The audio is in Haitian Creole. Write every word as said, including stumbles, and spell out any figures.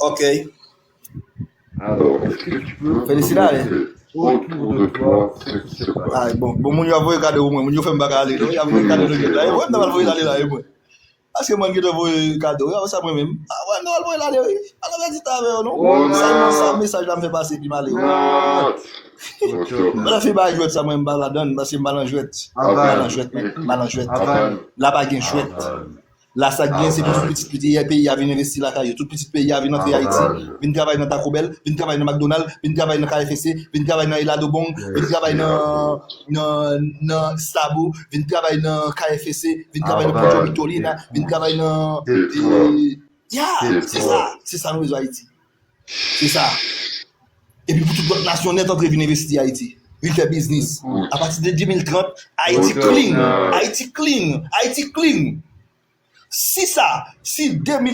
Ok. Alors, est-ce que tu peux Félicitations. Autour de toi, ce qui se passe. Ah, bon, bon, moun yo ap voye kado pou mwen, moun yo fè m pa ka ale non, y ap voye kado nan jwèt la. E mwen m ta pral voye l ale la, e mwen. Paske mwen gentan voye kado, yo sa mwen menm. Ah, wè, m ta pral voye l ale, wi. Ala pèdi tan avè yo non. Sa non, sa mesaj la m fè pase epi m ale. Mwen nan fi bay jwèt sa mwen m pa ladann, paske m pa nan jwèt. M pa nan jwèt, men, m pa nan jwèt. La pa gen jwèt. La sa k gen se pou tout pitit peyi a vin envesti lakay yo. Tout pitit peyi a vin antre Ayiti, vin travay nan Taco Bell, vin travay nan McDonald, vin travay nan K F C, vin travay nan Eladobong, vin travay nan nan nan Starbucks, vin travay nan K F C, vin travay nan Pidjo Victorina, vin travay nan eh, ya, se sa, se sa nou bezwen Ayiti. Se sa. Epi pou tout lòt nasyon nèt antre vin envesti Ayiti. Vin fè biznis. Apati de de mil trant, Ayiti clean. Ayiti clean. Ayiti clean. Si sa, si de mil